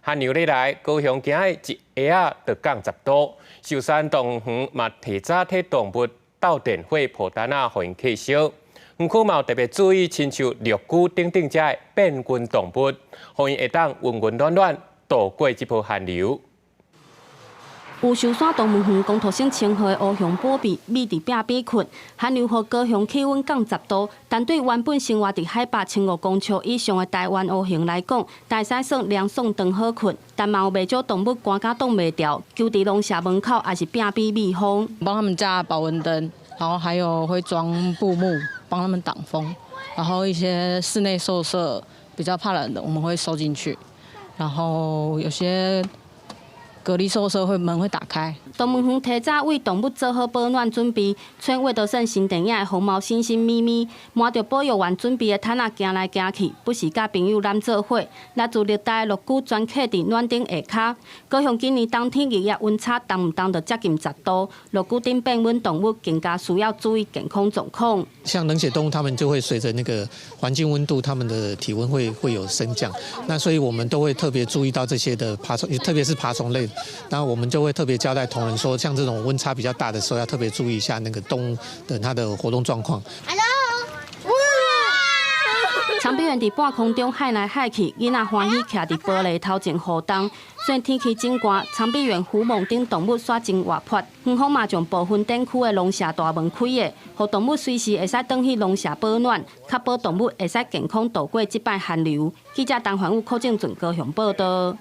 寒流來來，高雄今仔日一下仔就降10度。壽山動物園嘛提早替動物鬥電火鋪單仔，予𪜶去燒。園區嘛有特別注意，親像綠龜等等遮的變溫動物，予𪜶會當溫溫暖暖度過這波寒流。有壽山動物園工讀生稱號的烏熊寶貝，覕佇壁邊睏。寒流予高雄氣溫降十度，但對原本生活佇海拔1500公尺以上的台灣烏熊來講，會使算涼爽當好睏。但嘛有袂少動物寒甲擋袂牢，勼佇籠舍門口抑是壁邊避風。幫他們架保溫燈，然後還有會裝布幕幫他們擋風，然後一些室內獸舍比較怕冷的，我們會收進去，然後有些隔離獸舍會門會打開。動物園提早為動物做好保暖準備，穿魏德聖新電影的紅毛猩猩咪咪，瞞著保育員準備的毯仔行來行去，不時佮朋友攬做伙。來自熱帶的綠龜專客佇暖頂下跤。高雄今年冬天日夜溫差動毋動就接近10度，綠龜等變溫動物更加需要注意健康狀況。像冷血動物，它們就會隨着那個環境溫度，它們的體溫會有升降。那所以我們都會特別注意到這些的爬蟲，特別是爬蟲類。那我們就會特別交代同仁說，像這種溫差比較大的時候，要特別注意一下那個動物的它的活動狀況。 Hello，長臂猿佇半空中幌來幌去，囡仔歡喜徛佇玻璃頭前互動。雖然天氣真寒，長臂猿、狐獴等動物煞真活潑。園方嘛將部分展區的籠舍大門開的，予動物隨時會使轉去籠舍保暖，確保動物會使健康度過這擺寒流。記者陳環武、柯正俊高雄報道。